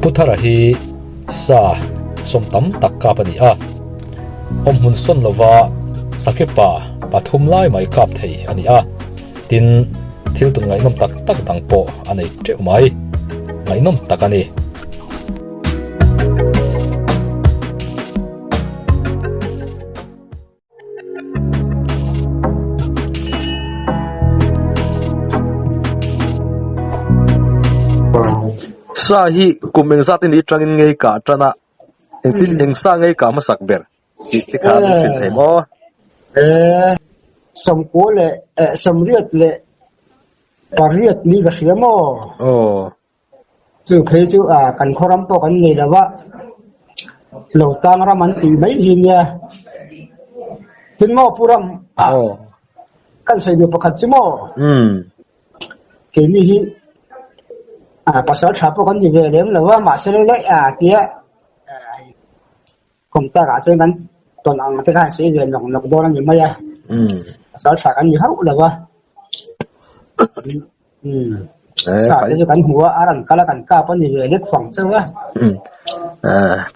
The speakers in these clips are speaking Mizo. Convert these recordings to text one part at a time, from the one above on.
Pu Thara hi sa sawm tam tak kap a ni a, awmhmun sawn lova sakhi pa pathum lai mai kap thei a ni a, tin thil tun ngaihnawm tak tak dang pawh a nei teuh mai, ngaihnawm tak a ni. Sa hi kum engzat in atangin ngei kah tan a, engtin eng sa ngei kah hmasak ber tih te kha min hrilh thei maw? Sawmkua leh sawmriat leh pariat ni ka hria maw? Aw. Chu phei chu kan khaw ram pawh kan nei lo va, lo tang ram an tih mai hi nia. Tin maw Pu Ram, kan sawi duh pakhat chu maw? Keini hi pasal tha pawh kan ni ve lem lo va, mahse le tia Kum takah chuan kan tawn ang te khan sawi ve nawk nawk dawn a ni mai a, pasal tha kan ni hauh lo va. Sa te chu kan hmu a, a rawn kal a kan kap a ni ve lek fang chauh a.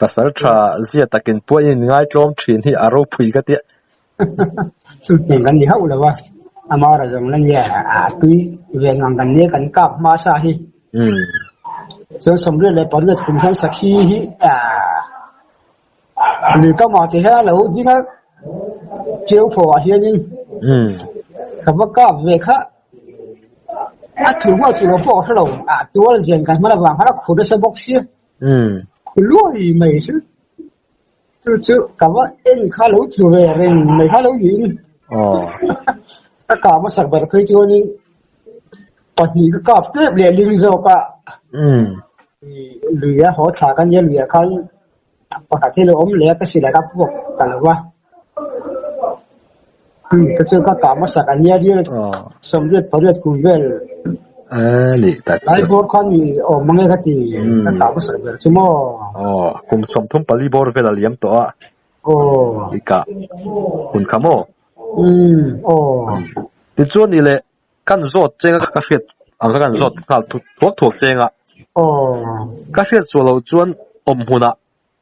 Pasal tha zia takin pawh in ngaitlawm thin hi a ropui ka tia. Chutiang kan ni hauh lo a, amara zawng la nia a tui ve ngang kan nia kan kap hma sa hi. Chuan 38 kum hian sakhi hi lui kamah te hian a lo ding a, ṭiau phawh ah hianin ka va kap ve kha a thu nghal chu lo pawh ka hre lo, a tual zen kan hman avang khan a khur nasa bawk sia, khur luai mai chu. Chu chu ka va en kha lo tlu ve reng mai kha lo niin ka kah hmasak ber phei chuanin pahnih ka kap tlep leh ling zawk a lui a haw thla ka nia luiah khan pakhat hi lo awm leh a ka silai ka puak ta lo va ka chu ka kah hmasak a nia rial 88 kum vel lai bawr khan i awm ang e ka ti ka kah hmasak ber chu maw. Aw kum 34 bawr vel a liam tawh a. Aw. I kah hun kha maw? Aw. Tichuan ni leh kan zawt cheng a ka hriat ang kha kan zawt nghal thuak thuak cheng a. Aw. Ka hriat sual loh chuan awmhmunah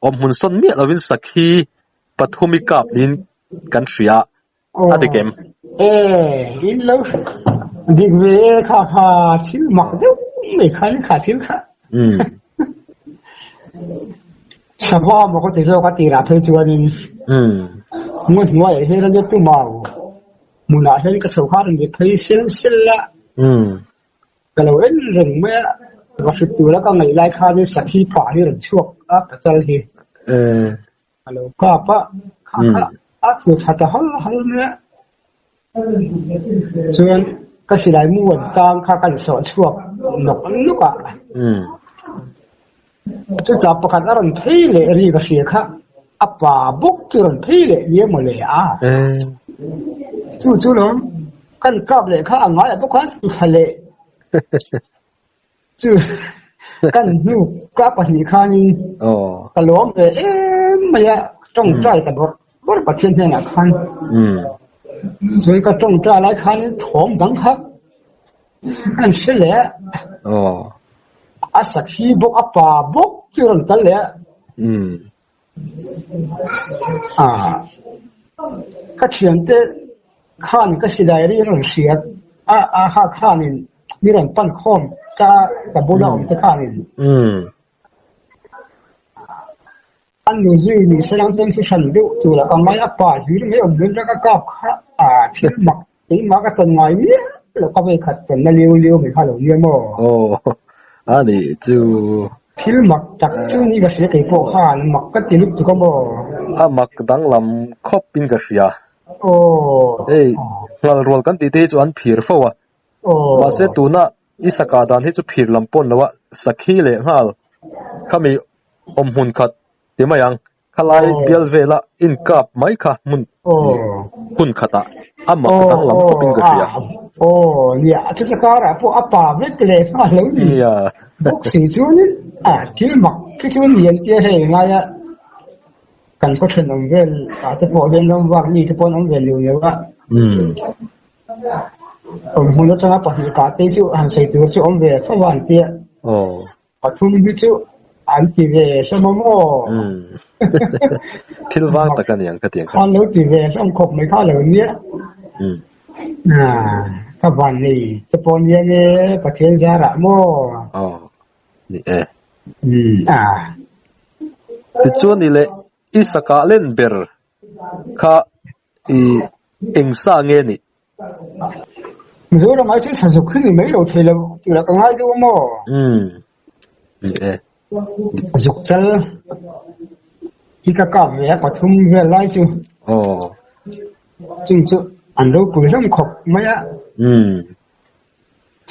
awmhmun sawn miah lovin sakhi pathum i kap niin kan hria a. A dik em? E, in lo dik ve e kha kha thil mak deuh mai kha ni kha thil kha. Sava maw ka ti zawk a tirah phei chuanin ngaw hnuaiah hian a nia tumau hmunah hian ka chho kha a rawn dik phei sel sel a. Ka lo en reng mai a, va hrit tura ka ngaih lai khanin sakhi pah hi a rawn chhuak a pachal hi. A lo kap a, kha kha a tlu tha ta hal hal mai a. Chuan ka silai mu an tang kha ka insawh chhuak nawk nawk a. Chutah pakhat a rawn phei leh ri ka hria kha, a pa bawk chu rawn phei leh nia maw le a. Chu chu lawm kan kap leh kha a ngai ah bawk khan tlu thla leh. Chu kan hnu ka pahnih khanin ka lawm ve em mai a, tawngtai ta bawrh bawrh Pathian hnenah khan. Chuan ka tawngtai lai khanin thawm dang kha kan hre leh a, a sakhi bawk a pa bawk chu rawn kal leh a. Ka thiante khan ka silai ri rawn hria a, a kha khanin mi rawn pan khawm ka ka bula awm te khanin an nu zui ni se lang chuan chu hran deuh tur a ka ngai a, pa hlir mai awm dawn ka kap kha a thil mak keimah ka tawn ngai miah lo ka vei khat tawn na liu liu mai kha lo nia maw. Aw a nih chu. Thil mak tak chu ni ka hria kei pawh khan mak ka ti lutuk a maw. A mak danglam khawp in ka hria. Aw. Hei nghal rual kan tih te hi chu an phir fo a. Aw. Mahse tuna i saka dan hi chu phir lam pawn lo a, sakhi leh nghal khami awmhmun khat ti mai ang. Khalai bial vela inkap mai kha hmun hun khatah a mak danglam khawpin ka hria. Aw, nia, chuta karah pawh a pa vek leh nghal lo ni. Nia. Bawk si chuanin a thil mak khi chu ni an tia hei ngaia kan khaw thenawm vel ah te pawh hian ram vak mi te pawh an awm ve neuh neuh a. Awm hmun atanga pahnih kah te chu han sawi tur chu awm ve fo a an tia. Aw. Pathum hi chu an ti ve hlawm a maw? Thil vang tak a niang ka ti ang kha. Khan lo ti ve hlawm khawp mai kha lo nia. Ka van nei te pawh nia nge Pathian zarah maw? Aw, ni e. Tichuan ni leh i sakah len ber kha i eng sa nge nih? Mizoram ai chuan sazuk hi ni mai lo thei lo tura ka ngai deuh a maw? Umm ni e. Zuk chal hi ka kap ve a pathum vel lai chu. Aw. Chung chu an ropui hlawm khawp mai a. Umm.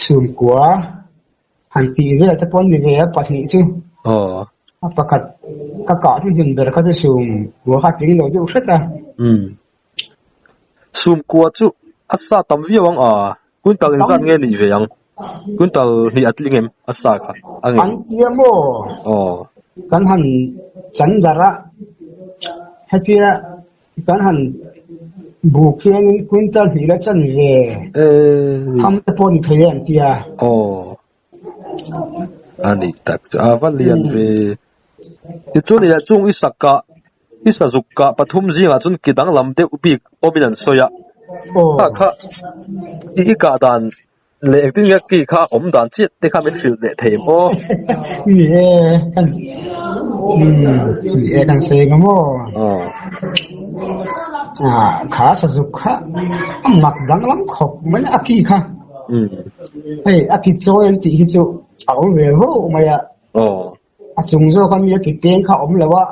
Chhungkua han tih vel te pawh an ni ve a pahnih chu. Aw. A pakhat ka kah hnuhnun ber kha chu chhungkua kha a tling lo deuh hret a. Umm. Sumkua chu a sa tam viau ang a, quintal engzat nge nih ve ang? Quintal hnih a tling em a sa kha a nge? An tia maw? Aw. Kan han chan darh a, hetia kan han buk hianin quintal hnih la chan ve ham te pawh ni thei e an tia. Aw. A nih tak chu a va lian ve. Tichuan ih chung i sak kah i sazuk kah pathum zingah chuan ki danglam deuh bik awmin an sawi a. Kha kha i i kah dan leh engtin nge ki kha a awm dan chiah te kha min hrilh leh thei em aw. Ni e kan ni e kan sawi ang maw. Kha sazuk kha a mak danglam khawp mai a ki kha. Hei a ki chawi an tih hi chu a awm ve vo mai a. A chung zawk a mi a ki peng kha a awm lo a,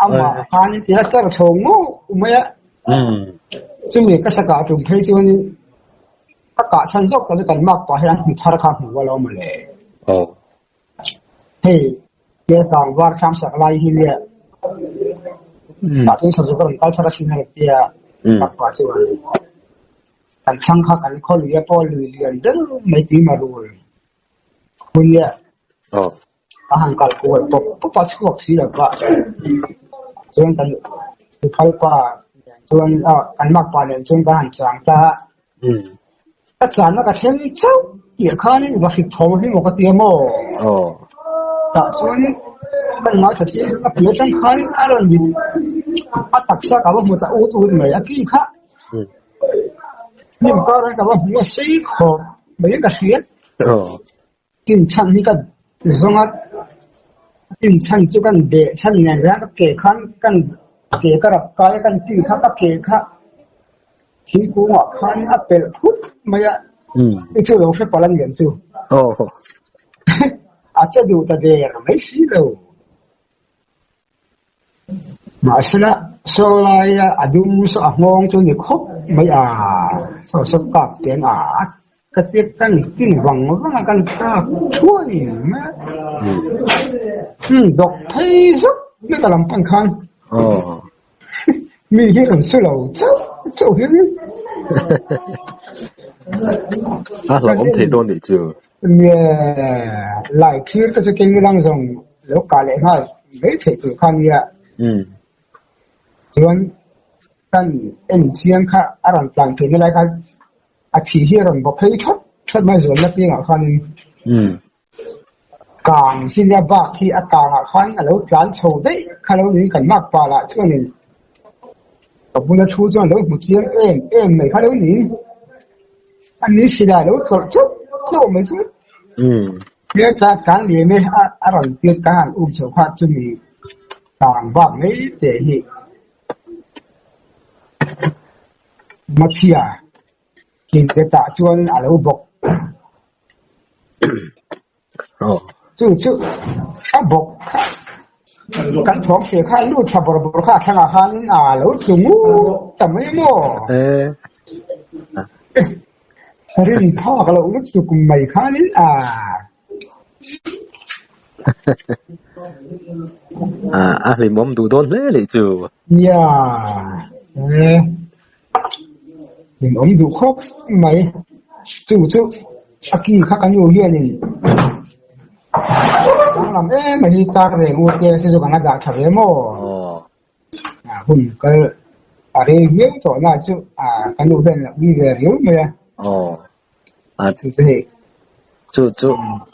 amah khanin tir a char chho ngawh mai a. Chumi ka sa kah tum phei chuanin ka kah chhan zawk tak chu kan mak pah hian an hmu thar kha hmu a lo mawle. Hei tia kang var thlam sak lai hi nia tah chuan sazuk a rawn kal thar asin a rawn tia mak pah chuan. Kan thlang kha kan khaw lui a pawh lui lian ber mai tui marul hunia a han kal kual pawp pawp a chhuak si lo va chuan kan nuphal pa nen chuan kan makpa nen chuan ka han chang ta a ka channa ka thleng chauh tih khanin va hrik tho hi maw ka ti a maw tah chuan kan ngaithla chiang a pian atang khanin a rawn a taksa ka va hmu ta ut ut mai a ki kha. Hnim kar ka va hmu a sei khawp mai ka hria. Tin chhan hi ka zawng a, tin chhan chu kan beh chhan nen hian ka ke khan kan ke ka rap kai a kan tin kha ka ke kha thingkungah khan a pelh phut mai a, i chu lo hre palh a niang chu. A che duh ta der mai si lo. Mahsela saw laia a dum saw a nghawng chu ni khawp mai a, saw saw kap te an a ka tia kan tin vang vang a kan kap thuai mai a, umm dawk phei zauh mai ka lam pan khan mi hi rawn su lo chauh chauh hian a hlauhawm thei dawn nih chu. Nge lai thlir te chu keng ilang zawng lo kah leh nghal mai theih tur kha nia. Chuan kan en chiang kha a rawn tlan theih na lai kha a thih hi a rawn bawk phei thawt thawt mai zualna piangah khanin kang hi nia bak hi a kangah khan a lo tlan chho daih kha lo niin kan mak pal ah chuanin ka bula thu chuan lo hmu chiang em em mai kha lo niin. A ni silai lo tlawlh tlawlh tlawlh mai chu. Hmel tla tlan liam e a rawn tir kan han um chho kha chumi tang bak mai te hi Machhia kinte tah chuan a lo bawk. Chu chu a bawk kha kan thawm hria kha lut tha bawrh bawrh kha a thlangah khanin a lo tlu ngut ta mai maw? Rin phak loh lutuk mai khanin a. A hlimawm duh dawn hle leh chu. Nia, hlimawm duh khawp mai. Chu chu a ki kha ka nu hianin danglam em mai hi tar reng u te chu kan la dah tha ve maw? Hun kal a rei viau tawh na chu ka nu hian a ui ve riau mai a. Chu chu hei. Chu chu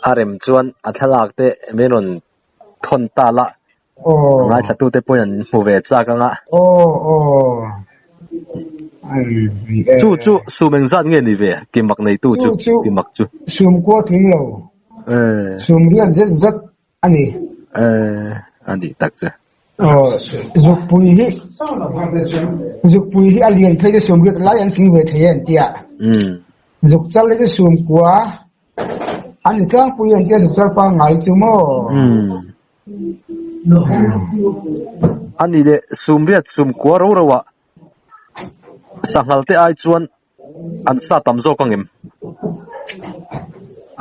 a rem chuan a thlalak te min rawn thawn ta la. Ngaithlatute pawhin an hmu ve chak ang a. Chu chu sum engzat nge ni ve kimak neitu chu kimak chu? Sum kua tling lo. Sum riat zet zet a ni. A nih tak chu. Zukpui hi Zukpui hi a lian phei chu sum riat lai an tling ve thei e an tia. Zuk chal hi chu sum kua an ni tlangpui an tia zuk chal pangngai chu maw. A nih leh sum riat sum kua ro ro ah sanghal te ai chuan an sa tam zawk ang em?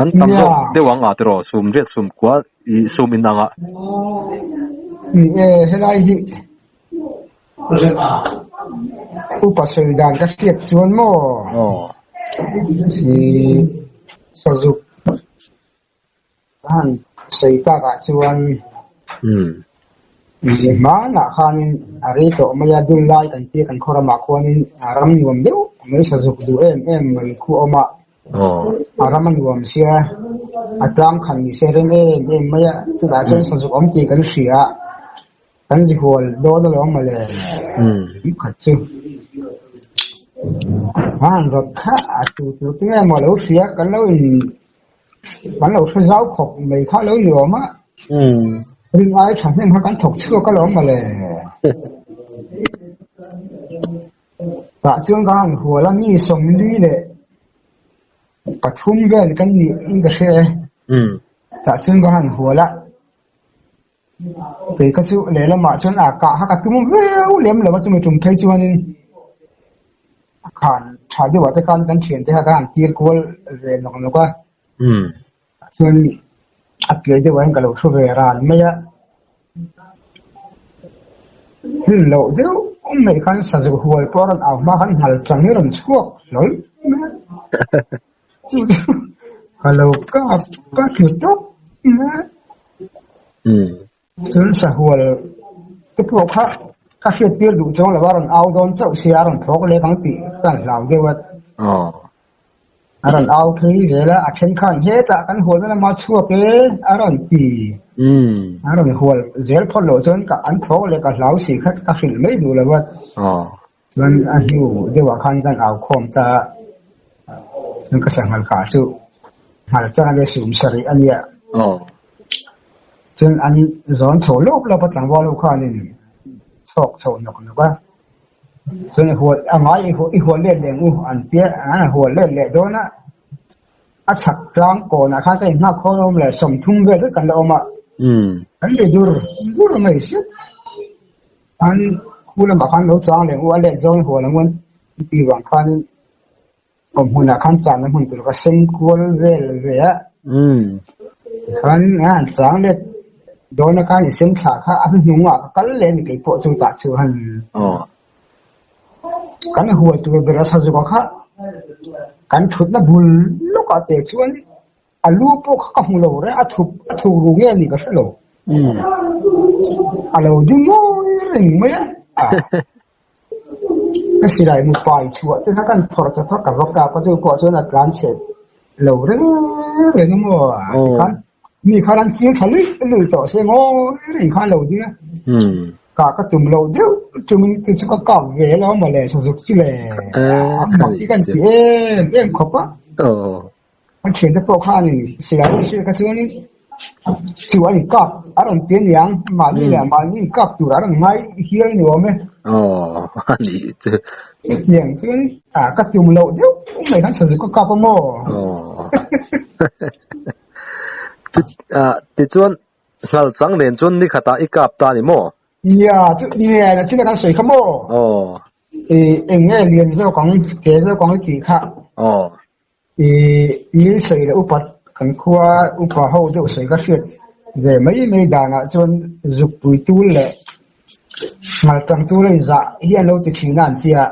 An tam zawk deuh ang ah tiraw sum riat sum kua ih sum in ang ah. Ni e helai hi Upa sawi dan ka hriat chuan maw ih sazuk ka han sawi takah chuan ih hmanah khanin a rei tawh mai a dul lai kan tia kan khaw ramah khuanin a ram nuam deuh mai sazuk duh em em mai khu a awm a a ram a nuam sia a tlang khan ni se rem em em mai a chutah chuan sazuk awm tih kan hria a. Kan zi hual dawn alawm mawle tih khat chu han rawt kha a tu tu te nge maw lo hria kan lo in kan lo hre zau khawp mai kha lo ni awm a ring ai tha hnem kha kan thawk chhuak alawm mawle tah chuan ka han hual a mi sawmli leh pathum vel kan nih in ka hria e tah chuan ka han hual a. Kei kha chu lehlamah chuan a kah kha ka tum viau lem lo a, chumi tum phei chuanin a khan tha deuh ah te khan kan thiante kha ka han tir kual ve nawk nawk a, chuan a piai deuh ah hian ka lo hru ve ran mai a, rin loh deuh mai khan sazuk hual pawh a rawn au hma khan nghal chang hi a rawn chhuak hlawl mai a. Chu chu ka lo kap ka tlu tawp mai a. Chuan sahual te pawh kha ka hriat tir duh chuang lo a rawn au dawn chauh sia a rawn phawk lek ang tih ka han hlau deuh a. A rawn au phei zel a, a then khan hetah kan hualna lama chhuak e a rawn ti. A rawn hual zel phawt loh chuan ka an phawk leh ka hlau si kha ka hrilh mai duh lo a. Chuan a hnu deuhah khan kan au khawm ta a, chuan ka sanghal kah chu nghal chang a nia sum sarih a nia. Chuan an zawn chho lawp lawp a tlangval ho khanin chhawk chho nawk nawk a, chuan i hual a ngai i hual let leh ang u an tia, an hual let leh dawn a, a chhak tlang kawnah khan ka inghak khawn awm leh 30 vel zet kan la awm a, kan ri dur dur mai sia. An khu lamah khan lo chang leh u a let zawng hual ang u an ti vang khanin awm hmunah khan channa hmun tur ka sem kual vel ve a. Tikhanin a han chang let dawna khan i sem thla kha a hnuhnungah ka kal leh a ni kei pawh chu tah chu han kan hual tur ber a sazuka kha kan thutna bul lawkah teh chuan A lu pawh kha ka hmu lo reng, a thup a thuk ru nge ni ka hre lo. A lo ding ngawi reng mai a. Ka silai mu pai chhuah te kha kan phawrh ta phawrh ka va kap a, chu pawh chuan a tlan chhe lo reng reng a maw tikhan mi khan an ching tha luih luih tawh se ngawi reng khan a lo ding a. Kah ka tum loh deuh chungin chu chu ka kap ve lo maw le sazuk chu le a mak hi kan ti em em khawp a. A thiante pawh khanin silai te hriat kha chuanin chu a inkap a rawn ti aniang, mahni leh mahni inkap tur a rawn ngai hial ni awm e. Aw, a nih chu. Chutiang chuan a ka tum loh deuh mai khan sazu ka kap a maw? Aw. Tichuan nghal chang nen chuan ni khatah i kap ta a ni maw? Nia, chu nia, thil a kan sawi kha maw? Aw. Eng nge lian zawk ang, ke zawk ang i tih kha. Aw. I mi sawi leh upa kan khua upa ho deuh sawi ka hriat ve mai mai danah chuan zukpui tul leh ngalchang tul a inzah hi an lo ti thin a an ti a.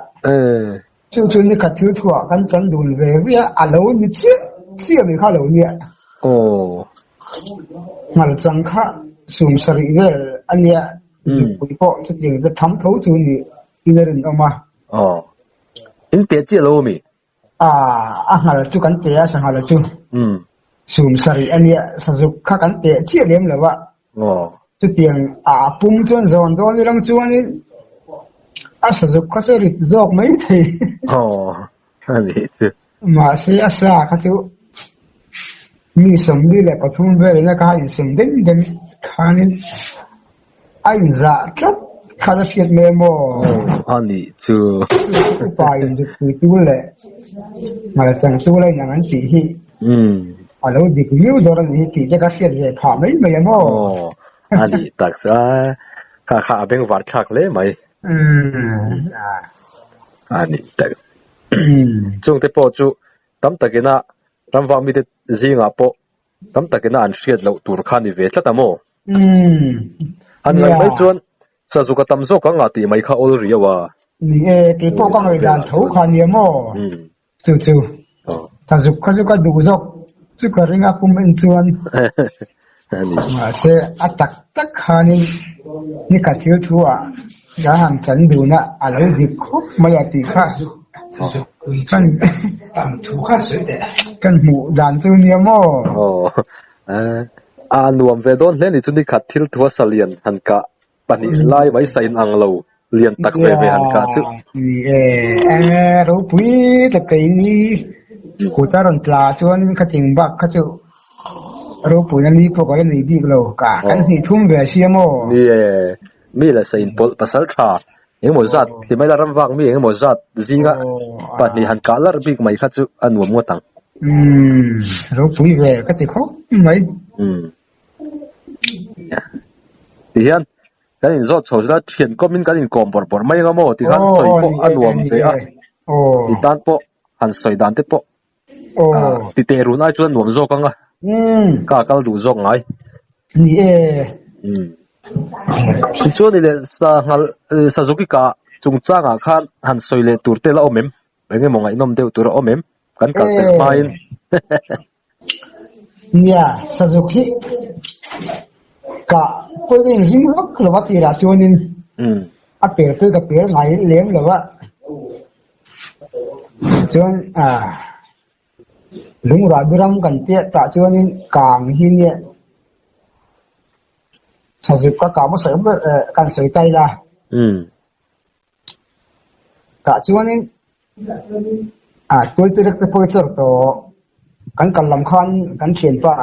Chu chu nikhat thil thuah kan chan dun ve viah a lo ni chiah chiah mai kha a lo nia. Ngalchang kha 70 vel a nia zukpui pawh chutiang te tham tho chu ni in a rinawm a. In teh chiah lo a mi? A, a nghal chu kan pe a, sanghal chu. Sum sarih a nia, sazuk kha kan teh chiah lem lo a. Chutiang a pum chuan zawn dawn ilang chuanin a sazuk kha chu rit zawk mai thei. Mahse a sa kha chu mi 43 velin a kha insum deng deng khanin A inzah tlat khan a hriat mai maw? A nih chu. Upa in zukpui tul leh ngalchang tul a inang an tih hi a lo dik viau dawn a nih hi tih te ka hriat ve phah mai mai a maw? Aw, a nih tak chu a, kha kha a bengvar thlak hle mai. A nih tak. Chungte pawh chu tam takina ramvak mite zingah pawh Tam takina an hriat loh tur kha ni ve tlat a maw? Han ngaih mai chuan Sazuk a tam zawk ang a tih mai kha awl riau a. Ni e, kei pawh ka ngaih dan tho kha nia maw? Chu chu, Sazuk kha chu ka duh zawk chu ka ring a pum en chuan. Mahse, a tak tak khanin ni khat thil thu ah Ka han chan dun a, a lo dik khawp mai a tih kha kan hmuh dan chu nia maw? Aw, a nuam ve dawn hle ni chu nikhat thil thu a sa lian han kah pahnih lai mai sa in ang lo lian tak ve ve han kah chu. Ni e, ropui tak keini kut a rawn tla chuan khating bak kha chu ropuina ni pawh ka la nei bik lo, ka kan hnih thum ve sia maw? Ni e. Mi leh sa inpawlh pasal tha engemaw zat ti mai la ram vak mi engemaw zat zinga pahnih han kah larh bik mai kha chu a nuam ngawt ang. Umm ropui ve ka ti khawp mai. Umm ti hian kan inzawt chho zela thian kawmin kan inkawm bawrh bawrh mai anga maw ti khan sawi pawh a nuam ve a ti tan pawh han sawi dan te pawh Ti teh run ai chuan nuam zawk ang a, ka kal duh zawk ngai. Ni e. Tichuan i leh sanghal Suzuki kah chungchangah khan han sawi leh tur te la awm em? Eng emaw ngaihnawm deuh tur a awm em? Kan kal pelh hmain. Nia, Suzuki kah pawh ka inring vak lo a tirah chuanin a pel pawh ka pel ngai lem lo a. Chuan ah lungrah biram kan tiah tah chuanin kang hi nia sazuk ka kah hmasa ber eh kan sawi ta ila tah chuanin ah tualtirek te pawh hi chawr tawh kan kal lam khan kan thianpa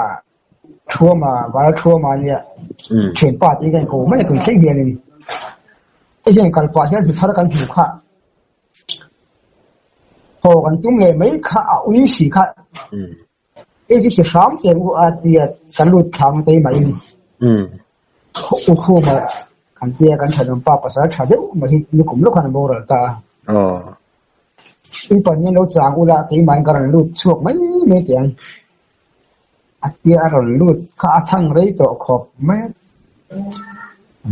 Thuama val Thuama nia thianpa tih ka inko mai a tun thleng hianin hei hian kal pah hian hnuthar kan hmuh kha. Haw kan tum leh mai kha a ui si kha hei chu ti hram teh u a tia kan lut thlang tei maiin u khuma kan tia kan thenawm pa pasal tha deuh mai hi nikum lawk khan a boral ta a. Ui pahnih an lo chang ula keimahin ka rawn lut chhuak mai mai teh ang a tia a rawn lut kha a chhang rei tawh khawp mai a.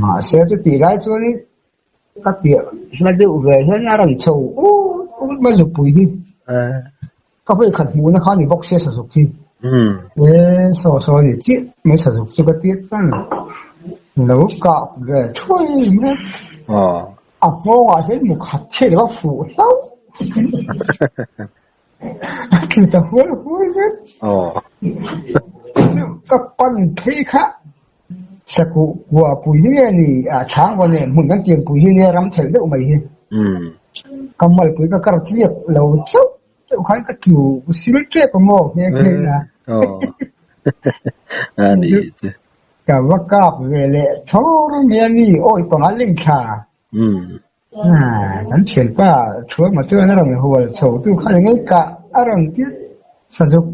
Mahse chutih lai chuanin Ka piah hla deuh ve hian a rawn chho ut ut mai zukpui hi. Ka vawi khat hmuhna kha a ni bawk sia sazuk hi. E saw saw a ni chiah mai sazuk chu ka tir chuan lo kah ve thuai mai a. A nghawngah hian mu khat chhiat lo a fuh hlauh. A tlu ta hual hual zet. Ka pan phei kha Sakuh kua pui hi nge ni a chhang vaw nen hmun kan tiang pui hi nia ram thelh deuh mai hi. Ka malpui ka kar tliak lo chauh chauh khan ka tlu sil tep a maw nghe nghe na. Ka va kap ve leh thawr mai a ni awi panga leng thla. Kan thianpa Thuama chuan a rawn hual chho tu khan engei kah a rawn tir sazuk.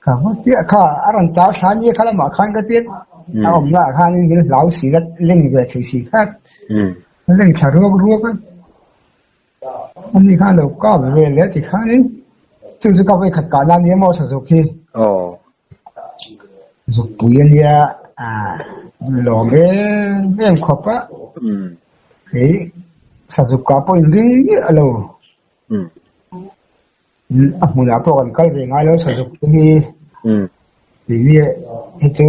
Ka va piah kha a rawn tar thla nia kha lamah khan ka tir a awmna ah khanin min hlau si la leng ve thei si kha leng thla ruak ruak a ani khan lo kap ve leh ti khanin chu chu ka vawikhat kah na nia maw sazuk hi zukpui ania lawm em em khawp a kei sazuk kah pawh inring miah lo. A hmunah pawh kan kal ve ngai lo sazuk te hi tih hi chu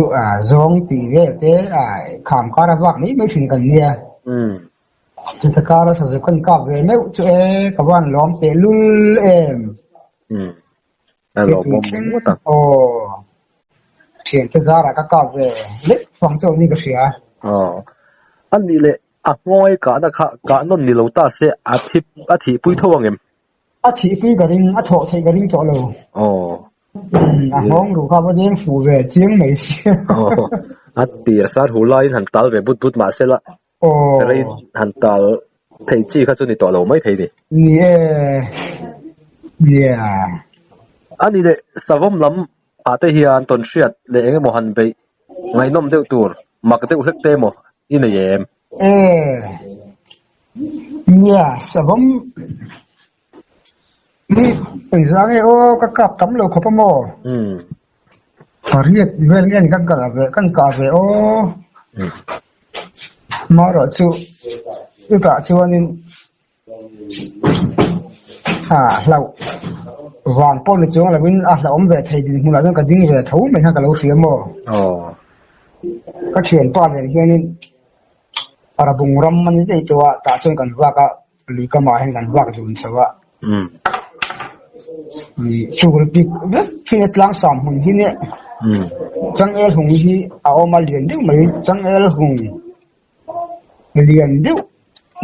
zawng tih vel te kham kar a vak mai mai thin kan nia. Chuta kara sazuk kan kap ve meuh chu e ka van lawm teh lul em. A lawmawm ngawt ang. Aw. Thiante zarah ka kap ve lek fang chauh ni ka hria. Aw. A nih leh a ngawi kahna kha kah nawn ni lo ta se a thi a thihpui tho ang em? A thihpui ka ring, a thawh theih ka ring tawh lo. Aw. A nghawng ruh kha va deng fuh ve chiang mai si. Aw. A tir sar hu laiin han tal ve but but mahse la rei han tal thei chi kha chu ni tawh lo mai thei ni. Ni e, nia. A ni leh savawm lam ah te hian tawn hriat leh eng emaw han beih ngaihnawm deuh tur mak deuh hlek te emaw i nei em? E, nia savawm hi engzah nge aw ka kap tam lo khawp a maw? Pariat vel nge ni kan kal ve kan kah ve aw. Marawh chu chutah chuanin ah hlauh vang pawh ni chuang lovin a hlauhawm ve thei dinhmunah chuan ka ding ve tho mai kha ka lo hria maw. Ka thianpa nen hianin Rabung ram a ni daih tawh a tah chuan kan vak a. Lui kamah hian kan vak dun chho a. Chul pik vek hi a tlang sam hmun hi nia. Changel hung hi a awm a lian deuh mai. Changel hung lian deuh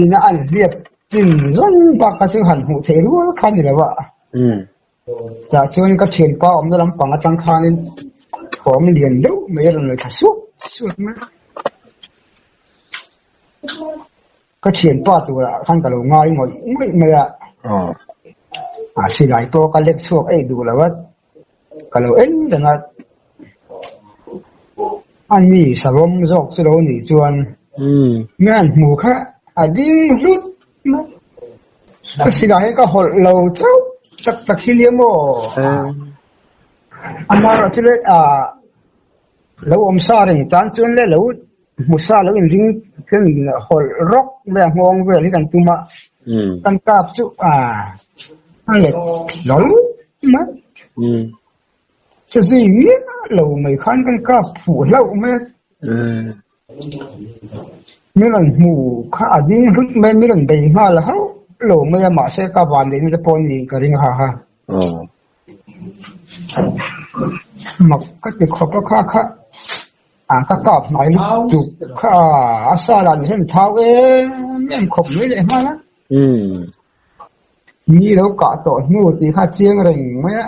ina an hliap chin zawng bak kha chu han hmuh theih rual kha a ni lo a. Tah chuan ka thianpa awmna lampang atang khanin thawm lian deuh mai a rawn ngaithla suak suak mai a. Ka thianpa turah khan ka lo ngai ngawih ngawih mai a, a silai pawh ka lek chhuak eih duh lo a, ka lo en reng a, a ni savawm zawk chu lo nih chuan mi han hmu kha a ding hlut mai, ka silai hi ka hawlh lo chauh tak tak hi nia maw? Amaherawhchu le lo awm sa reng tan chuan le lo Hmusa lo inring ten hawlh rawk mai a nghawng vel hi kan tum a, kan kap chu a let hlawl mai. Che zui miah lo mai khan kan kap fuh hlauh mai a. Mi rawn hmu kha a ding hlut mai, mi rawn bei nghal hauh lo mai a, mahse ka van neihna te pawh a ni ka ring ha ha. Mak ka ti khawp a kha kha a ka kap hnai lutuk kha a sa lah ni hian thau em em khawp mai leh nghal a ni lo kah tawh hnu tih kha chiang reng mai a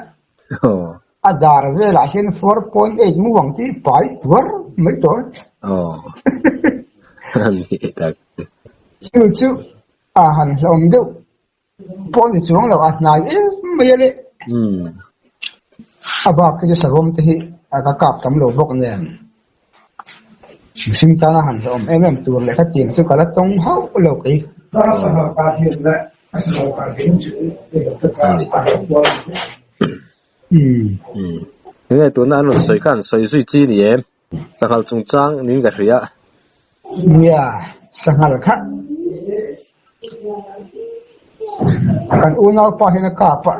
a dar velah hian 4.8 mu ang tih pai tuar mai tawh chu chu a han hlawm deuh Pawh ni chuang lo a hnai em mai a le. A bak hi chu savawm te hi a ka kap tam lo bawk nen. Mihring tana han hlawm em em tur leh khatiang chu ka la tawng hauh lo kei. Enge tuna an rawn sawi kha an sawi zui chi ni em? Sanghal chungchang niin ka hria. Nia, sanghal kha kan unaupa hian a kap a,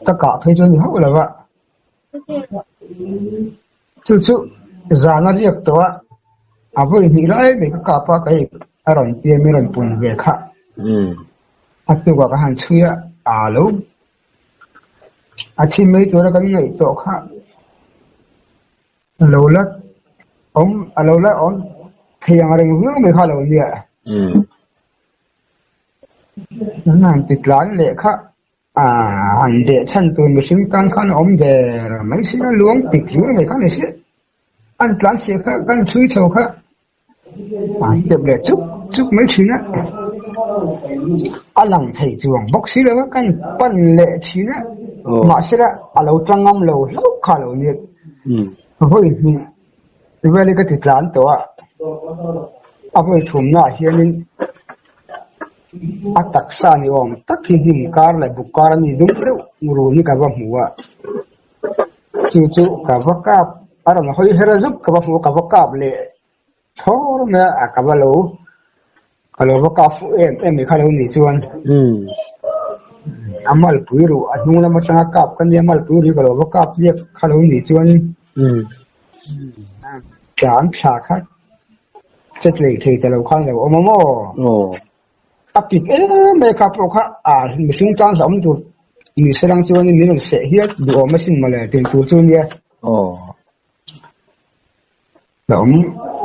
ka kah phei chu a ni hauh lo va. Chu chu zan a riak tawh a, a vawi hnih lai mai ka kap a, kei a rawn pian min rawn pun ve kha. A tukah ka han chhui a, aa lo A thi mai tura kan ngaih tawh kha a lo la awm a lo la awm thei ang reng viau mai kha a lo nia. An han ti tlan leh kha han beh chhan tur mihring tan khan a awm der mai si a, luang pik hlur mai kha a ni si. An tlan chhiah kha kan chhui chho kha. A tep leh chuk chuk mai thin a, a lang thei chuang bawk si lo a, kan pan leh thin a, mahsela a lo tang ngam lo hlauh kha a lo nia. Vawi hnih vel hi ka ti tlan tawh a, a vawi thumnaah hianin a taksa ni awm tak hi hnim kar leh buk kar a ni dum deuh run hi ka va hmu a. Chu chu ka va kap a rawn hawi her a zuk ka va hmu a ka va kap leh chhawr mai a ka va lo ka lo va kap fuh em em mai kha lo nih chuan a malpui ruh a hnung lam atanga kap ka nia malpui ruh hi ka lo va kap liak kha lo nih chuan tlan thla kha chet lei thei ta lo khan a lo awm a maw a pik em mai kha pawh kha a mihring tan hlauhawm tur. Ni salang chuanin min rawn seh hial duhawm asin mawle tih tur chu nia. Aw. Hlauhawm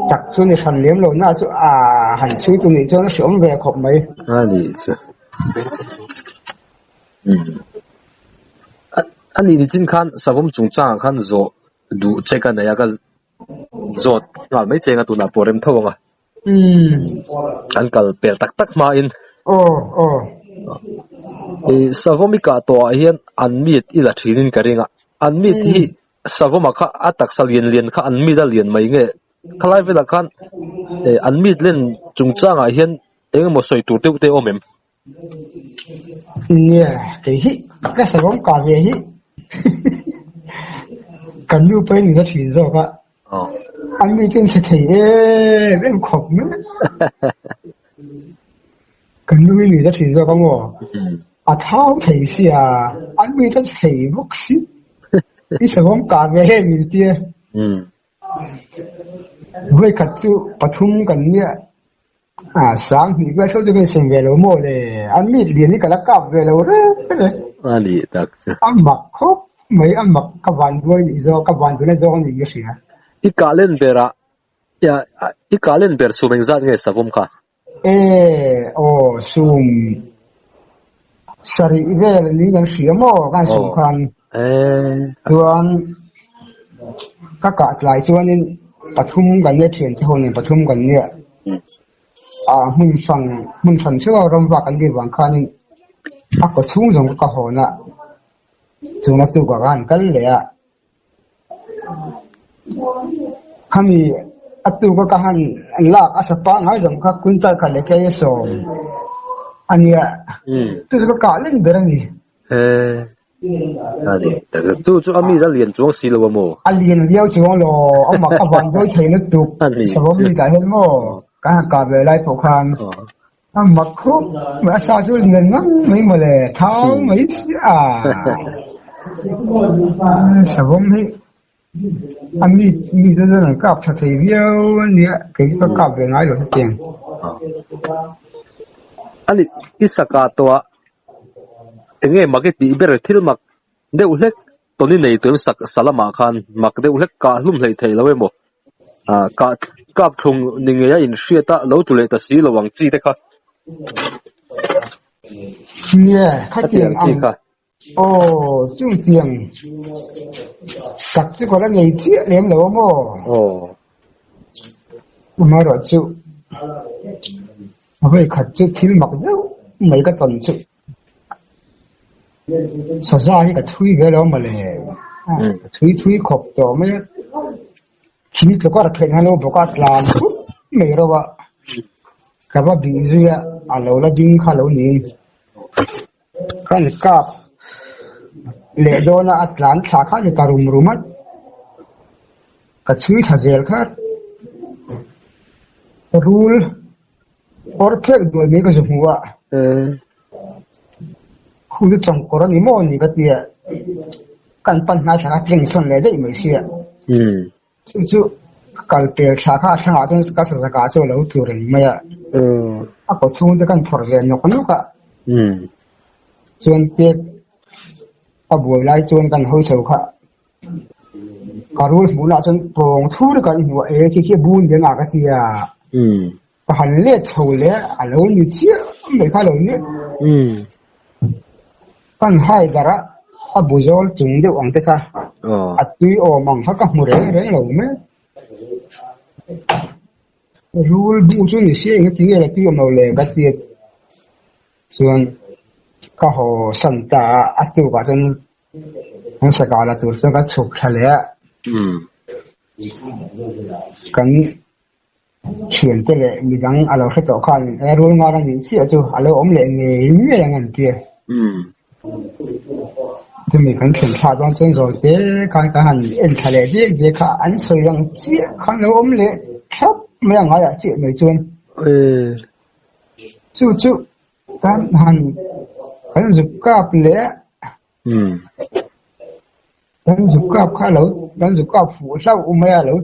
tak chu ni hran lem lo na chu a han chhui tu nih chuan a hreawm ve khawp mai. A nih chu. A nih nichin khan savawm chungchangah khan zawh duh che ka nei a, ka zawt nghal mai che anga tunah pawh rem tho ang a. An kal pel tak tak hmain. Aw aw. I savawm i kah tawhah hian an meat i la thinin ka ring a, an meat hi Savawma kha a taksa lian lian kha an meat a lian mai nge? Khalai velah khan an meat len chungchangah hian eng emaw sawi tur deuh te awm em? Nia, kei hi ka savawm kah ve hi kan nu pawhin min la thin zawk a, an meat hi an chhe thei em em khawp mai. Kan nu hi min la thin zawk a maw? A thau thei sia, an mi ta thei bawk si. I savawm kah ve heng min tia. Vawikhat chu pathum kan nia, a sang hnih vel theuh chu kan insem ve lo maw le, an mi lian hi ka la kap ve lo reng reng. A nih tak chu. A mak khawp mai, a mak ka van buai nih zawk, ka van duhna zawk a nih ka hria. I kah len berah, i kah len ber sum engzat nge savawm kha? E, aw, sum sarih vel ni kan hria maw kan sum khan chuan ka kah tlai chuanin pathum kan nia thian te ho nen pathum kan nia a hmun hran hmun hran theuh a ram vak an nih vang khanin a kaw chhung zawng ka hawn a chuna tukah ka han kal leh a. Khami a tuka ka han lak a sapa ngai zawng kha quintal khat leh kei a sawm a nia. Chu chu ka kah leng ber a ni. A ni tak chu chu a mi a lian chuang si lo a maw? A lian viau chuang lo, a mak a van dawi thei lutuk. Savawm mi tah hian maw kan han kah ve lai pawh khan A mak khawp mai, a sa chu lian ngang mai mawle, thau mai si a. Savawm hi a mi mi te chuan an kap tha thei viau a nia, kei chu ka kap ve ngai lo hetiang. A ni, i saka tawh a, eng nge mak i tih ber thil mak deuh hlek Tawni nei tuin sak sa lamah khan mak deuh hlek kah hlum hleih theih lo emaw? Ah, kah kap thlung ni ngei a inhriat a, lo tu leh ta si lo ang chi te kha. Nia, khatiang chi ang. Kha. Aw, chungtiang tak chu ka la nei chiah lem lo a maw? Aw. Amaherawh chu, vawikhat chu thil mak deuh mai ka tawn chu. Saza hi ka chhui ve lo mawle, ka chhui thui khawp tawh mai a, thing tluk a ra phelh nghal lo bawk a, tlan thut mai reuh a, ka va bih zui a, a lo la ding kha lo niin ka ni kap leh dawn a, a tlan thla kha a ni ta rum rum a, ka chhui thla zel kha rul. Awr phek duai mai ka zu hmu a. Khu chu chawngkawr a ni maw ni ka ti a, kan pan hnai thla kha tleng sawn leh daih mai sia. Chu chu ka kal pel thla kha a thlangah chuan ka sazakah chu a lo tlu reng mai a. A kaw chhung te kan phawrh ve nawk nawk a. Chuan tek a buai lai chuan kan hawi chho kha. Ka rul hmuhna chuan tawng thur kan hmu a, e khi khi bun deng a ka ti a. Ka han let chho leh a lo ni chiah mai kha a lo ni. Kan hai darh a, a bu zawl chung deuh ang te kha a tui awm ang kha ka hmu reng reng lo mai. Rul bu chu ni sia engati nge la tui awm lo le ka ti a chuan ka haw san ta a, a tukah chuan An sakah la tur chuan ka chhuk thla leh a, kan thiante leh midang a lo hre tawh khan e rul ngar a nih chiah chu a lo awm leh ngei ngei ang an ti a. Chumi kan thlen thla dawn chuan zawl te khan kan han en thla leh diak diak kha an sawi ang chiah khan lo awm leh thlap mai a ngaiah chiah mai chuan. Chu chu kan han kan zuk kap leh a. Kan zuk kap kha lo kan zuk kap fuh hlauh mai a lo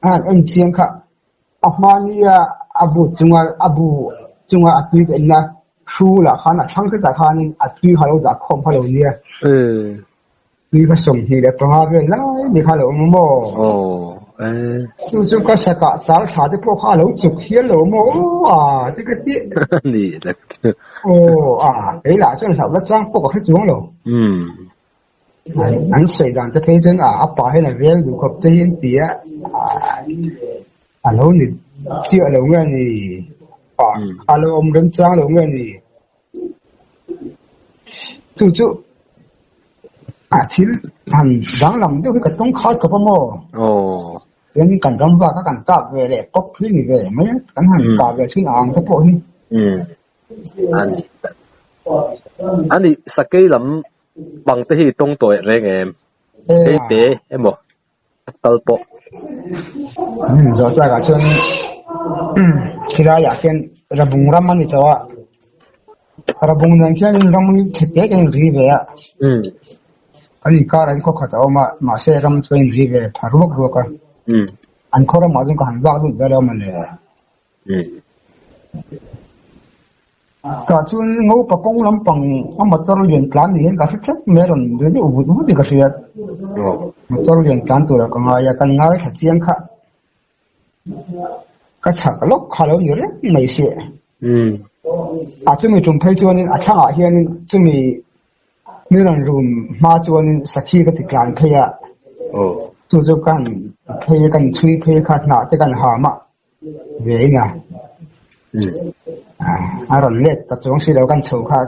a han en chiang kha a hmani a a bu chunga a bu chunga a tui ka enna. Hrulah khan a thlang hretah khanin a tui kha a lo dah khawm kha lo nia. Tui kha 25 vel lai mai kha a lo awm a maw? Chu chu ka sakah tal thla te pawh kha a lo chuk hial lo maw? Aw a ti ka ti. Aw a kei lah chuan hlauh la chang pawh ka hre chuang lo. An sawi dan te phei chuan a a pa hian a vel duh khawp te hi an ti a, a lo ni chiah lo nge ni? Pa a lo awm remchang lo nge ni? Chu chu a thil han danglam deuh hi ka tawng khat khawp a maw? Chuanin kan ram vak a kan kap ve leh pawp hi ni ve mai a, kan han kap ve chhun ang te pawh hi. A ni. A ni, sakei lam Bang te hi tawng tawih reng em? Hei te emaw kal pawh. Zawh tlak ah chuan khilai ah khian Rabung ram a ni tawh a, Rabung nen khian ram hi chhe te te a inri ve a, kan inkar ah hian khaw khat a awm a, mahse ram chu a inri ve pha ruak ruak a, an khaw ramah chuan ka han vak lut ve lo mawle. Tah chuan ngopa kawng lampang a motor lian tlan niin ka hre tlat mai a rawn ri deuh vut vut in ka hria. Motor lian tlan turah ka ngai a, kan ngaithla chiang kha ka chhak lawk kha lo ni reng mai sia. A chumi tum phei chuanin a thlangah hianin chumi mi rawn rum hma chuanin sakhi ka ti tlan phei a, chu chu ka han ti phei a, kan chhui phei kha hnah te kan ham a. Ve in a, a rawn let ta chuang si lo kan chho kha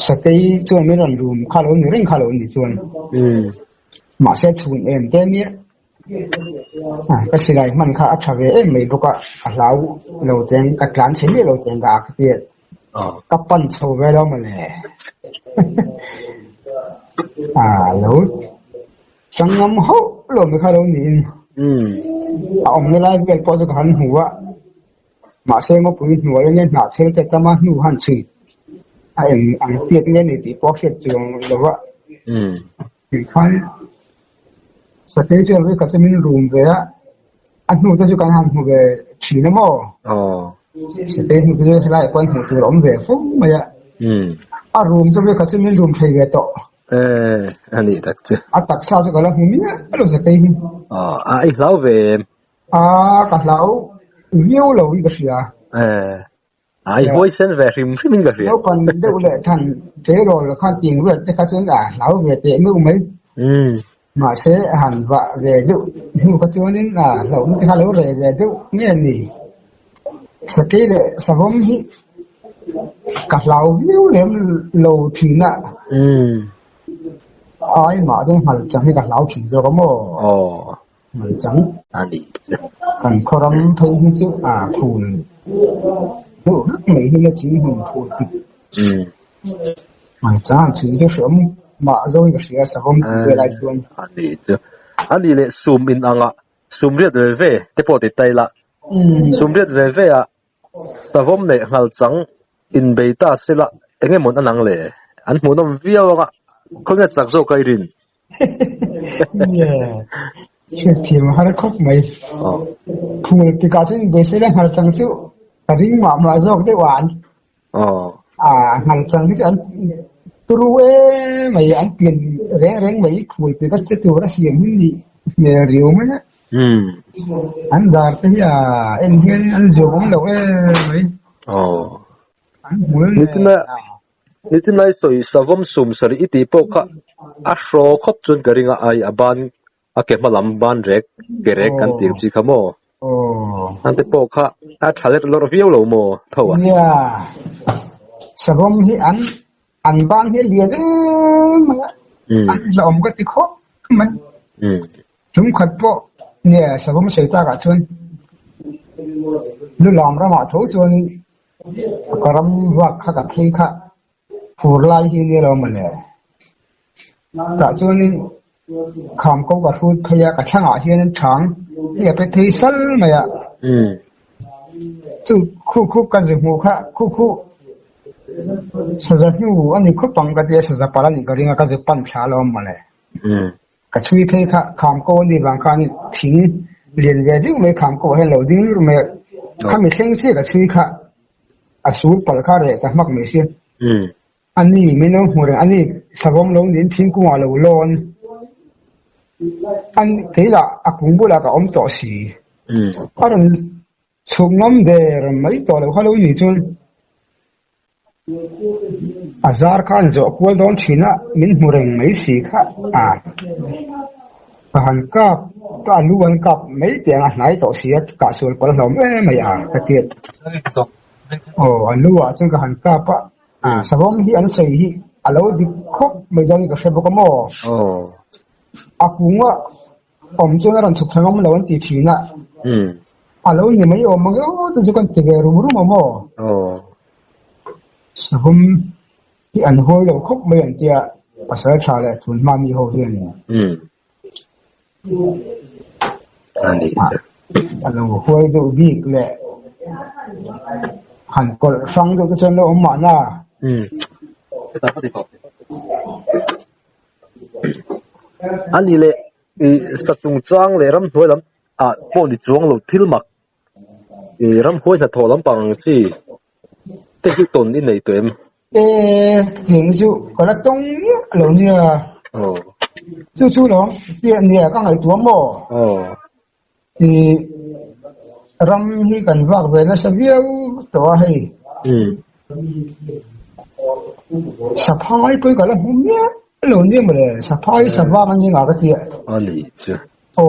sakei chuan min rawn rum kha lo ni reng kha lo ni chuan mahse chhun em te nia ka silai hman kha a tha ve em mai bawk a ka hlau lo teng ka tlan chhe miah lo teng ka ak tia ka pan chho ve lo mawle a lo. Changngam hauh lo mi kha lo niin a awmna lai vel pawh chu ka han hmu a, mahse ngawpui hnuai ania hnah thel te tama hnu han chhui a eng ang piat nge ni tih pawh a hriat chuang lo va. Tikhan Sakei chuan vawikhat chu min rum ve a, a hnu te chu kan han hmu ve thin a maw? Sakei hnu te chu helaiah pawh an hmuh tur a awm ve fo mai a, a rum chu vawikhat chu min rum thei ve tawh. Eh, a nih tak chu. A taksa chu ka la hmu miah lo Zakei hi. Aw, a i hlau ve em? A, ka hlau viau lo in ka hria. Eh, a i huaisen ve hrim hrim in ka hria. Naupan deuh leh than tleirawl khan ting vel te kha chuan a hlau ve teh meuh mai. Mahse, han vah ve deuh hnu kha chuanin a hlauhna te kha lo reh ve deuh nge ni? Sakei leh savawm hi ka hlau viau lem lo thin a, ai mah chuan nghal chang hi ka hlau thin zawk a maw? Nghal chang kan khaw ram phei hi chu a phul deuh vek mai hi la thing hmun phul pik nghal chang an chhui chu hreawm mah zawngin ka hria savawm tih vel ai chuan. A nih leh sum in angah Sumriat ve ve te pawh ti ta ila, sumriat ve ve ah savawm leh nghalchang inbei ta sela eng emaw an ang le? An hmuhnawm viau anga khawnge chak zawk a i rin? Nge, hriatthiam a har khawp mai. Phul tikah chuan inbei sela nghalchang chu ka ring mah mah zawk deuh an. Nghalchang hi chu an turu em mai, an pian reng reng mai phul pe ka che tur a siam hi nih hmel riau mai a. An dar te hi a en hian an zuam awm lo em mai. An hmul nen a. Nitin ai sawi savawm sum sarih i tih pawh kha a hraw khawp chuan ka ring a, ai a ban a ke hma lam ban rek ke rek kan tih ang chi kha maw? An te pawh kha a tha let lawrh viau lo maw tho a? Nia, savawm hi an an ban hi a lian em mai a, an hlauhawm ka ti khawp mai. Tumkhat pawh nia savawm sawi takah chuan lu lam ramah tho chuanin ka ram vak kha ka phei kha Fur lai hi nia lo mawle. Tah chuanin kham ko ka hrut phei a, ka thlangah hianin thang hi a pe phei sal mai a. Chu khu khu ka zu hmuh kha khu khu saza hnu a ni khawp ang ka tia saza palh a nih ka ring a ka zu pan thla lo mawle. Ka chhui phei kha kham ko a nih vang khanin thing lian ve deuh mai kham ko ah hian lo ding lur mai a. Khami thleng chiah ka chhui kha. A sul palh kha reh ta hmak mai sia. A ni, min lo hmu reng, a ni, savawm lo niin thingkungah a lo lawn. A ni, kei lah a kung bulah ka awm tawh si. A rawn chhuk ngam der mai tawh lo kha lo ni chuan a zar kha an zawh kual dawn thin a, min hmu reng mai si kha a. Ka han kap, ka lu an kap mai teh ang a hnai tawh si a, kah sual palh hlawm em mai a, ka ti a. Aw, a lu ah chuan ka han kap a, savawm hi an sawi hi a lo dik khawp mai dawn in ka hre bawk a maw? A kung a awm chuan a rawn chhuk thla ngam lo an ti thin a, a lo ni mai awm ang emaw te chu ka ti ve rum rum a maw? Savawm hi an hawi lo khawp mai an tia, pasal tha leh thun hma mi ho hianin. A lo huai deuh bik leh han kawlh hrang deuh te chuan lo awm mahna. A ni leh i sa chungchang leh ramhnuai lam ah pawh ni chuang lo thil mak i ramhuai hnathawh lampang ang chi te hi tawn i nei tawh em? E, tiang chu ka la tawng miah lo nia. Chu chu lawm tia nia ka ngaihtuah maw? I ram hi kan vak ve nasa viau tawh a hei. Saphai pawh hi ka la hmu miah lo nia mawle, saphai savang a ni nga ka tia. A ni chu. Aw,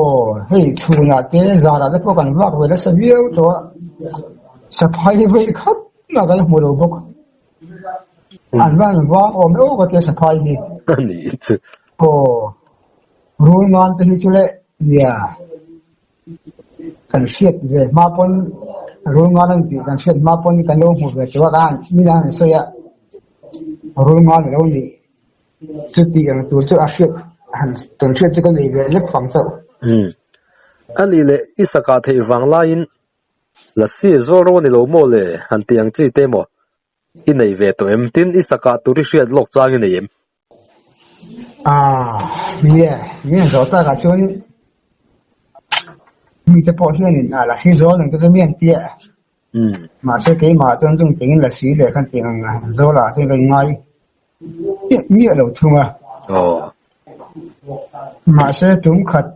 hei chhunah te zarah te pawh kan vak ve nasa viau tawh a, saphai hi vei khat mah kan hmu lo bawk. An van vang awm e aw ka tia saphai hi. A ni chu. Aw, rul ngan te hi chu le nia kan hriat ve hma pawn rul ngan an tih kan hriat hma pawn kan lo hmu ve tawh a, kan min an sawi a, rul ngan a lo nih. Chuti ang tur chu a hriat han tawn hriat chu ka nei ve lek fang chauh. Umm. A nih leh i sakah theih vang laiin Lasi zawl ro a ni lo maw le han tih ang chi te maw i nei ve tawh em? Tin i sakah tur i hriat lawk chang i nei em? Aah nia, min han zawh takah chuanin mite pawh hianin ah Lasi zawl ang te chu mi an ti a. Mahse keimah chuan chung tengin Lasi leh khan tih ang zawlah chuan ka inngai. Miah miah lo thung a. Mahse tum khat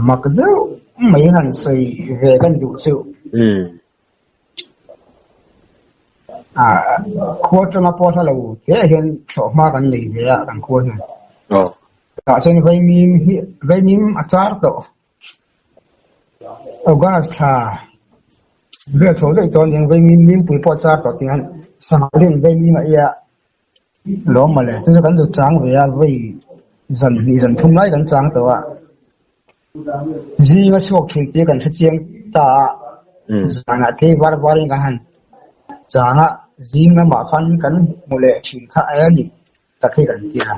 mak deuh mai han sawi ve kan duh chu. Khua atanga pawh hla lo te hian thlawhhma kan nei ve a kan khua hian. Tah chuan vaimim hi vaimim a char tawh. August thla vel chho daih tawh aniang vaimim mimpui pawh char tawh tih hian sangha hian vaimim a ei a lawm mawle chu chu kan zut chang ve a vei zan hnih zan thum lai kan chang tawh a zing a chhuak thin tih kan hre chiang ta a zanah te var var in kan han chang a zing lamah khan kan hmu leh thin kha a ni. Tak hi kan ti a.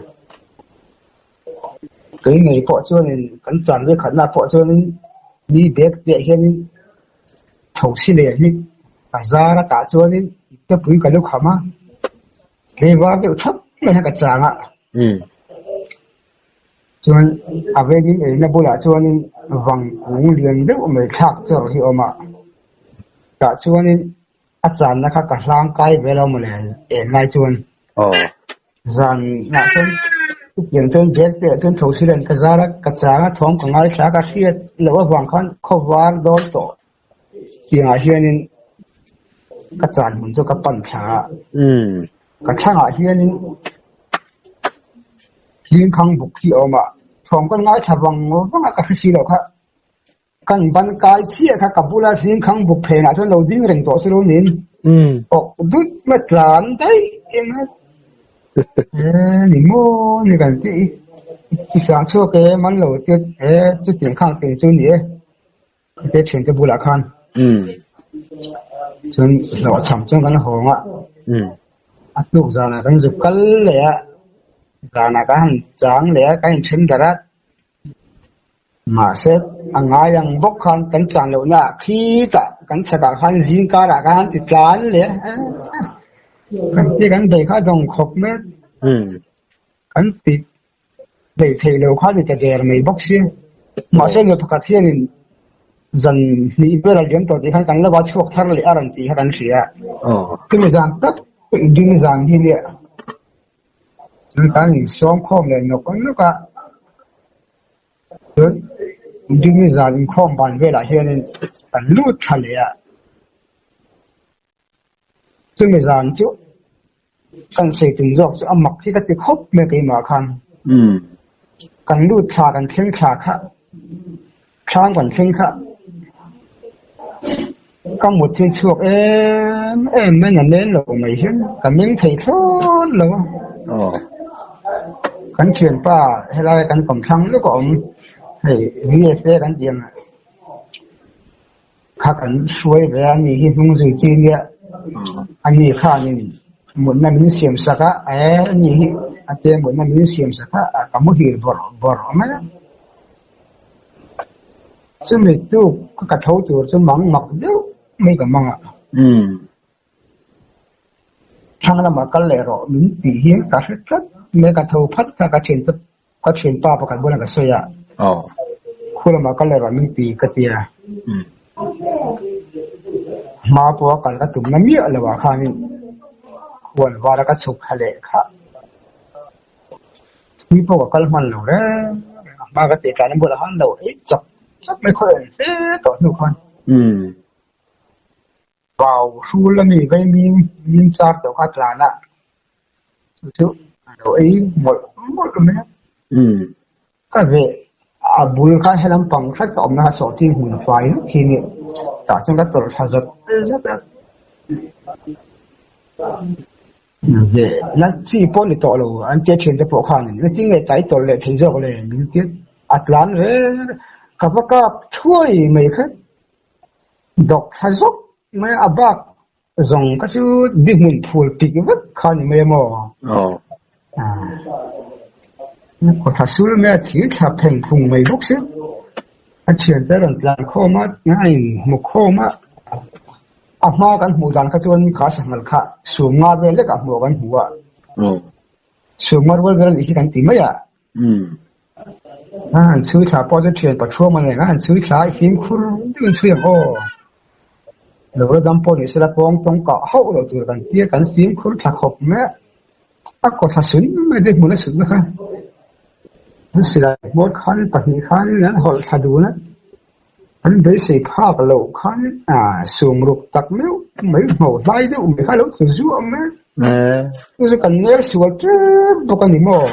Kei ngei pawh chuanin kan chan ve khatna pawh chuanin mi bag teh hianin thosi leh hi ka zar a tah chuanin iptepui ka lu kham a, tleivar deuh thap mai hian ka chang a. Chuan a vengin eina bulah chuanin vang kung lian deuh mai thlak chawr hi a awm a, tah chuanin A channa kha ka hlang kai ve lo mawle eng lai chuan. Zan ah chuan chutiang chuan bag te ah chuan tho silan ka zar a, ka chang a thawm ka ngaithla a, ka hriat loh avang khan khawvar dawn tawh tiangah hianin ka chan hmun chu ka pan thla a. Ka thlangah hianin hlingkhang buk hi a awm a, thawm ka ngaithla vang vang a ka hre si loh kha. Kan ban kai chiah kha ka bula hlingkhang buk phenah chuan lo ding reng tawh chu lo niin awk dut mai tlan daih eng a e ni maw ni kan tih i chang chhuak e man lo te e chutiang khang teng chu ni e te thian te bulah khan chuan hlawhchham chuan kan hawng a a tuk zanah kan zuk kal leh a zanah kan han chang leh a kan inthen darh a. Mahse, a ngai ang bawk khan kan chan lohna ah khitah kan chhakah khan zing karah khan ti tlan leh a, kan ti kan bei kha dawng khawp mai a, kan ti bei theih loh kha ni ta der mai bawk si. Mahse, nu pakhat hianin. Zan hnih vel a liam tawh tih khan kan lo va chhuak thar leh a rawn tih kha kan hria. Chumi zan tak chu inrinni zan hi nia. Chuan kan insawm khawm leh nawk nawk a. Chuan inrinni zan inkhawm ban velah hianin kan lut tha leh a. Chumi zan chu kan sawi tum zawk chu a mak hi ka ti khawp mai keimah khan. Kan lut thla kan thleng thla kha thlang kan thleng kha ka mut hi chhuak em em mai na nen lo mai hian ka meng thei thlawt lo a. Kan thianpa helai kan kawmthlang lawk a awm hei VFA kan tih ang. Kha kan hruai ve a ni hi hnung zui chi nia a ni khanin mutna min siam sak a e a ni hi a te mutna min siam sak a ka muhil bawrh bawrh mai a chumi tuk ka tho tur chu mang mak deuh mai ka mang a thlang lamah kal leh rawh min tih hi ka hre tlat mai ka tho phat kha ka thian te Ka thianpa pakhat bulah ka sawi a, khu lamah kal erawh min ti ka ti a. Hma pawha kal ka tumna miah lo ah khanin khuan vara ka chhuk thla leh kha. Thui pawh ka kal hman lo reng reng a, hma ka tih tlan bulah khan lo ei chak chak mai khaw en fe tawh hnu khan. Vau hrul ami vei mim mim char tawh kha tlan a, chu chu a lo ei mawlh mawlh mai a. Ka veh a bul kha helam pang hret ka awmna kha sawhching hmun fai lup hi nia, tah chuan ka tawlh tha zat zat a. Veh na chi pawh ni tawh lo an tia thiante pawh khanin engtin nge tai tawlh leh thei zawk le min tia a tlan reng ka va kap thuai mai kha. Dawk thla zawk mai a bak zawng kha chu di hmun phul pik vek kha ni mai maw? Khaw thla sul mai a thir thla pheng phung mai bawk si. A thiante a rawn tlan khawm a, a inhmu khawm a. A hma kan hmuh dan kha chuan kha sanghal kha sum nga vel lek ah hmuh kan hmu a. Sum nga rual vel a nih hi kan ti mai a. A han chhui thla pawh chu thian pathuam a nei ang a han chhui thla a fimkhur deuhin chhui ang aw. Lo la dam pawh ni sela pawng tawng kah hauh loh tur kan tia kan fimkhur thla khawp mai a. A kaw thla sun mai te hmun a sut na kha. An silai hmawr khan pahnih khanin an hawlh thla dun a. An beisei phak loh khan sumruk tak meuh mai hmo hlai deuh mai kha a lo tlu zuah mai a. Chu chu kan nel sual tep bawk a ni maw?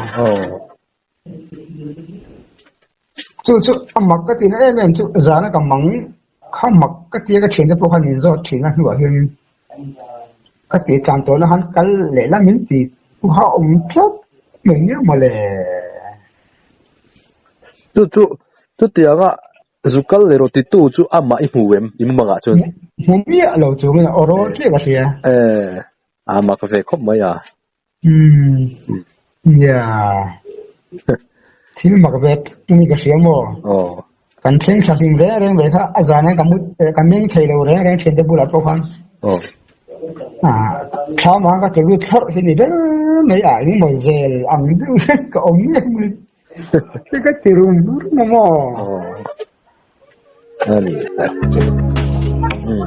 Chu chu a mak ka tihna em em chu zana ka mang kha mak ka tia ka thiante pawh khan min zawt thin a hnuah hianin ka tih tlan tawhna khan kal leh la min ti ha awm tlat mai nia mawle. Chu chu chutianga Zu kal leh rawh titu chu amah i hmu em? I mumangah chuan. Hmu miah lo chungin a aw rawl chiah ka hria. Eh, amah ka ve khawp mai a. Umm, nia. Thil mak ve tak ni ka hria maw? Aw. Kan thleng thla hlim reng reng ve kha a zan hian ka mut ka meng thei lo reng reng thiante bulah pawh khan. Aw. Ah, thla mah ka ti lut thlawrh hi ni ber mai a, engemaw zel ang deuh hian ka awm em mai. Ka ti rum rum a maw? Aw. A ni tak chu. Umm.